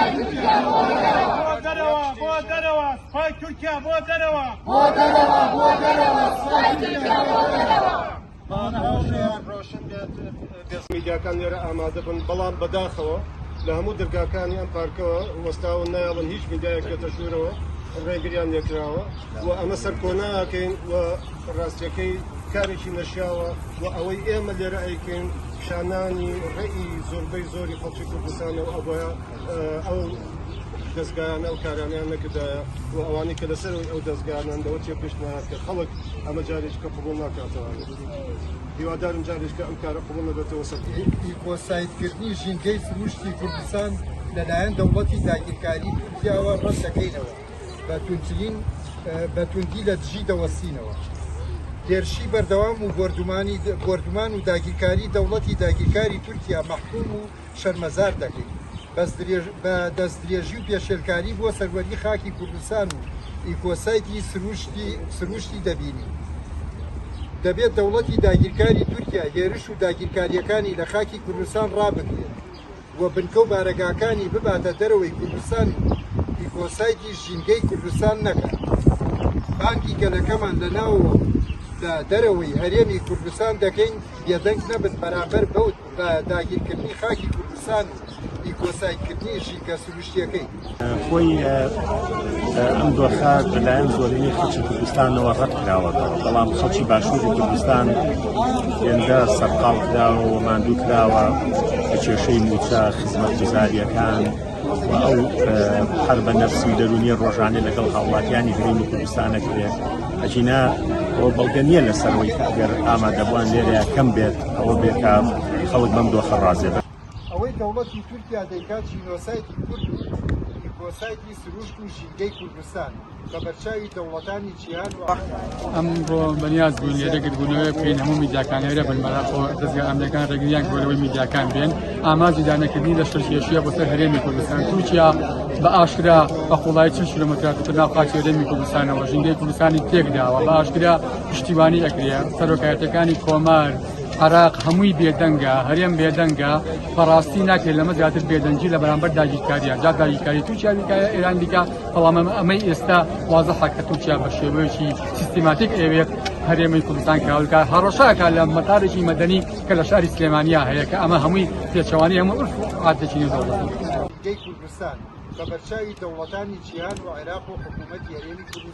بۆ دەرەوە بۆ دەرەوە سوپای تورکیا بۆ دەرەوە بۆ دەرەوە بۆ دەرەوە سوپای تورکیا بۆ دەرەوە. ڕۆشن بێت میدیاکان لێرە ئامادە بن، بەڵام بەداخەوە لە هەموو دەرگاکانی ئەم پارکەوە وەستاون، نایەڵن هیچ میدیایەک بێتە ژوورەوە، ڕێگریان لێکراوە و ئەمە سەرکۆناکەین و ڕاستیەکەی کارێکی نەشیاوە و ئەوەی ئێمە لێرە ئەیکەین پیشانانی ڕێی زۆربەی زۆری خەڵکی کوردستانە و ئەبوایە ئەو دەزگایانە ئەو کارانەیان نەکردایە و ئەوانەی کە لەسەرەوەی ئەو دەزگایانەن لەوە تێگەشتنایە کە خەڵک ئەمە جارێکیکە قبوڵ ناکاتەوە. هیوادارم جارێکیکە ئەم کارە قبوڵ نەبێتەوە سەر. ئیکۆسایدکردنی ژینگەی سرووشتی کوردستان لەلایەن دەوڵەتی داگیرکاری تورکیاوە ڕەت دەکەینەوە، بە توندترین بە توندی لە دژی دەوەستینەوە. هێرشی بەردەوام و بۆردومانی بۆردومان و داگیرکاری دەوڵەتی داگیرکاری تورکیا مەحکوم و شەرمەزار دەکەین. بە دەستدرێژی و پێشێلکاری بۆ سەروەری خاکی کوردستان و ئیکۆسایتی سرووشتی دەبینین. دەبێت دەوڵەتی داگیرکاری تورکیا هێرش و داگیرکارییەکانی لە خاکی کوردستان ڕابگرێت و بنکە و بارەگاکانی بباتە دەرەوەی کوردستان و ئیکۆسایتی ژینگەی کوردستان نەکات. بانگی گەلەکەمان لە ناوەوە و لە دەرەوەی هەرێمی کوردستان دەکەین بێدەنگ نەبن بەرامبەر بەو بە داگیرکردنی خاکی کوردستان و ئیکۆسایدکردنی ژینگە سروشتییەکەی. خۆی ئەم دۆخە لەلایەن زۆرینەی خەڵکی کوردستانەوە ڕەت کراوەتەوە، بەڵام خەڵکی باشووری کوردستان هێندە سەرقاڵ کراوە و ماندوو کراوە بە کێشەی مووچە، خزمەتگوزارییەکان و ئەو حەربە نەفسی و دەروونیە ڕۆژانە لەگەڵ هاوڵاتیانی هەرێمی کوردستان نەکرێت. ئەگینا ئەوە بەڵگە نییە لەسەرەوەی کە ئەگەر ئامادەبووان لێرەیە کەم بێت ئەوە بێت کە خەڵک بەم دۆخە ڕازێ بن. ئەوەی دەوڵەتی تورکیا دەیکات ژینۆسایدی کورد و ئیکۆسایدی سروشت و ژینگەی کوردستان بە بەرچاوی دەوڵەتانی جیهان و. ئەمڕۆ بەنیاز بووین لێرە گردبوونەوەیەک بکەین هەموو میدیاکان لێرە بن، بەداخەوە دەزگا ئەمنیەکان ڕێگریان کردووە لەوەی میدیاکان بێن. ئامانجی دانەکردنی لەشکرکێشیە بۆ سەر هەرێمی کوردستان. تورکیا بە ئاشکرا بە قوڵایی 40 کیلۆمەتر هاتووەتە ناو خاکی هەرێمی کوردستانەوە، ژینگەی کوردستانی تێکداوە، بە ئاشکرا پشتیوانی ئەکرێ. سەرۆکایەتیەکانی کۆمار، عێراق هەمووی بێدەنگە، هەرێم بێدەنگە. بەڕاستی ناکرێت لەمە زیاتر بێدەنگی لە بەرامبەر داگیرکاریە، جا داگیرکاری تورکیا بیکا یا ئێران بیکا، بەڵام ئەمەی ئێستا وازحە کە تورکیا بە شێوەیەکی سیستماتیک ئەیەوێت هەرێمی کوردستان کاول بکات، هەڕەشە ئەکات لە مەتارێکی مەدەنی کە لە شاری سلێمانیا هەیە، کە ئەمە هەمووی پێچەوانەی هەموو عورف و عادەتێکی نێودەوڵەتی. ژینگەی کوردستان بە بەرچاوی دەوڵەتانی جیهان و عێراق و حکوومەتی هەرێمی کوردستان.